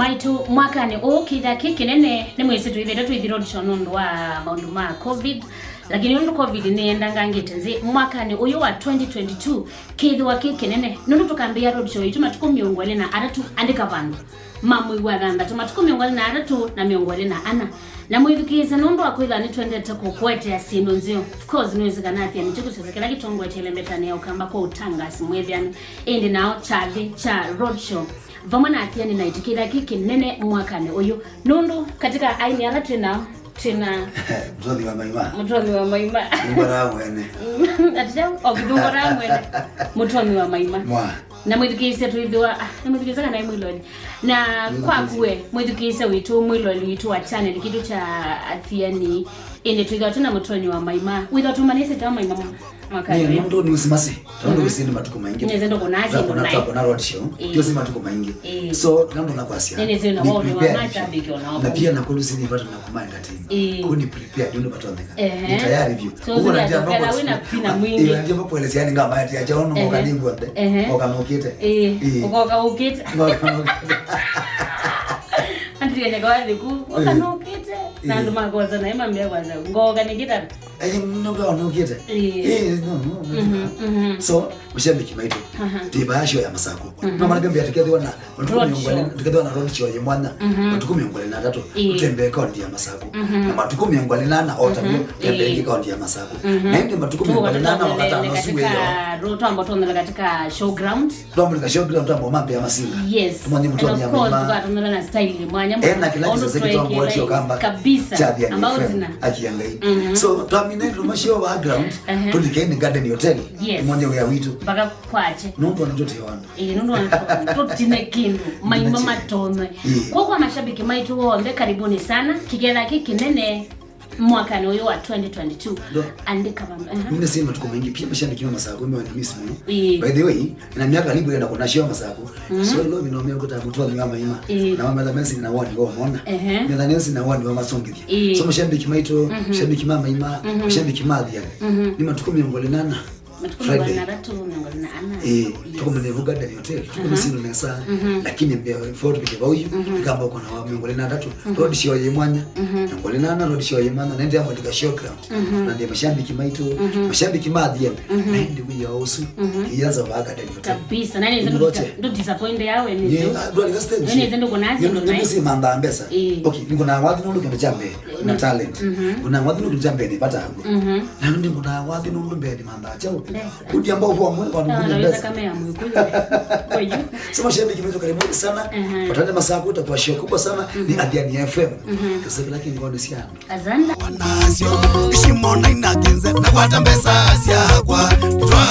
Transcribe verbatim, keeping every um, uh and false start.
Aitũ, mwakanĩ ũũ kĩtha kĩ kĩnene nĩ mwĩsĩ twĩthĩte twĩthi road show nũndũ wa maũndũ ma covid, lakini ũndũ covid nĩyendangangĩte nthĩ, mwakanĩ ũyũ wa twenty twenty-two kĩthĩwa kĩ kĩnene nũndũ tũkambĩĩa road show itũ matukũ mĩongo ĩlĩ na atatũ, andĩka vandũ, mamwĩw'a thanthatũ, matukũ mĩongo ĩlĩ na atatũ na mĩongo ĩlĩ na ana. Na mwĩthukĩĩsye nũndũ wa kwĩthĩwa nĩtwendete kũkũetea syĩndũ nzeo. Of course, nĩwĩsĩ kana Athiani nĩkyo kĩsese kĩla kĩtongoetye ĩlembetanĩ ya Ũkamba kwa ũtangasi mwĩthĩanu, ĩndĩ nao kyathĩ kya road show vamwe na Athiani na ĩtĩkĩla kĩ kĩnene mwakanĩ ũyũ, nũndũ katika aini ala twĩ nao, twĩ na Mũtwathi wa maima. Mũtwathi wa maima. Thungora mwene. Ati kyaũ? O, Thungora mwene. Mũtwathi wa maima. Mwa. Na mwĩthukĩĩsya twĩthĩwa, ah, nĩ mwĩthukĩĩsya kana nĩ mwĩloli. Na kwaku we, mwĩthukĩĩsya witũ, mwĩloli witũ wa channel kitũ kya Athiani, ĩndĩ twĩthĩwa twĩ na mũtwathi wa maima. Wĩthĩwa tũmanyĩsĩte wa maima mwa- Mwaka nĩ ũyũ. Nũndũ nĩ ũsimasi, tondũ wĩsĩ nĩ matukũ maingĩ. Nĩnĩsĩ ndũkũna syĩndũ twakũna road show, ĩĩ, tũsĩ matukũ maingĩ. Ĩĩ. So, na ndũna kwasya. Nĩnĩsĩ na wao nĩ wa mashabiki ona wao. Na pia na kũlũ sini bado na kuma entertain. Ĩĩ. Kuni prepare ndio bado ndeka. Ehe. Ni tayari vyo. So, uko na jambo kwa wina pina mwingi. Ĩĩ, ndio kwa kuelezea ni ngama ya chao no kwa nini ngwende. Ehe. Kwa kanokete. Ĩĩ. Ĩĩ. Kwa kanokete. Kwa kanokete. Andriene kwa liku. Kwa kanokete. Na andũ makosa na ĩmambĩa kwanza ngoka nĩ kĩtara. Ĩĩ, nũka ũnũkĩte. Ĩĩ. Ĩĩ, no, no, no. Mhm, mhm. So, mashabiki maitũ, aha, twĩ vaa show ya Masakũ. Mhm. No maana mbĩa tũkethĩwa na matukũ mĩongo ĩlĩ, tũkethĩwa na road show ya mwanya, mhm, matukũ mĩongo ĩlĩ na atatũ, ĩĩ, tũtembee kaunti ya Masakũ. Mhm. Na matukũ mĩongo ĩlĩ na ana o ta, mhm, ndio tembee, ĩĩ, kaunti ya Masakũ. Mhm. Na ĩndĩ matukũ mĩongo ĩlĩ na ana wakatano ũsu wĩoo. Ro twamba tũnthela katika showground. Twamũlika showground twamba ũmambĩa masinga. Yes. Tumanye mũtwathi wa maima. And of course, tukatũmĩla na style mwanya mwanya. Ena kĩla kĩsese kĩtongoetye Ũkamba. Kabisa. Kya Athiani F M. Akia Ngai. Mhm. So, twamina ĩndũ macio wa ground, ehe, tũlike nĩ Garden Hotel. Yes. Tumanye wĩa witũ. Mpaka kwache. Nũndũ ona tũtĩ o andũ. Ĩĩ, nũndũ ona tũtine kĩndũ. Maima matonwe. Ĩĩ. Kwa, kwa mashabiki maitũ onthe, karibuni sana. Kĩketha kĩ kĩnene. Mwakanĩ ũyũ wa twenty twenty-two. Ndo. Andĩka vamwe. Aha. Nĩ sema tuko maingi pia mashabiki ma Masakũ mwana miss mũno. Ĩĩ. By the way, na miaka libu enda kuna show Masakũ. Mhm. So leo mimi naomba kuta mtu wa mama ima. Ĩĩ. Na mama mesi na wani wao mona. Ehe. Na nesi na wani wa masongithia. Ĩĩ. So mashabiki maitũ, mhm, mashabiki mama ima, mhm, mashabiki madhia. Mhm. Nĩ matukũ mĩongo ĩlĩ na ana. Matukũ Friday. Mĩongo ĩlĩ na atatũ, mĩongo ĩlĩ na ana. Eh, yes. Tuko mwenye vuga ndani hotel. Tuko, mhm, msino nesa. Mhm. Lakini mbele before tupike vau yu, mhm, ikamba kuna wa mĩongo ĩlĩ na atatũ. Mhm. Road show ya mwanya. Mhm. Mĩongo ĩlĩ na ana road show ya mwanya. Nende ya mwandika showground. Mhm. Na ndio mashabiki maitũ, mhm, mashabiki madhia. Mhm. Na ndio ya usu. Mhm. Ianza vaga ndani hotel. Kabisa. Na ndio ndo disappoint yawe ni. Yeah, ndo alika stage. Ndio ndo kuna. Ndio si manda mbesa. Eh. Okay, niko na watu ndo kuna jambe. Na talent. Mhm. Kuna watu ndo kuna jambe ni pata. Mhm. Na ndio kuna watu ndo mbele ni manda chao. Yes. Kuti ambao huwa mwe kwa ndugu pesa. Kama ya Mwikuyu. Kwa hiyo. So mashabiki wetu karibuni sana. Mhm. Watane Masakũ utakuwa show kubwa sana. Mhm. Ni Athiani F M. Mhm. Sasa lakini ngone siana. Azanda. Wanasyo, ishimona inakinze, na kwata mbesa syakwa, twa.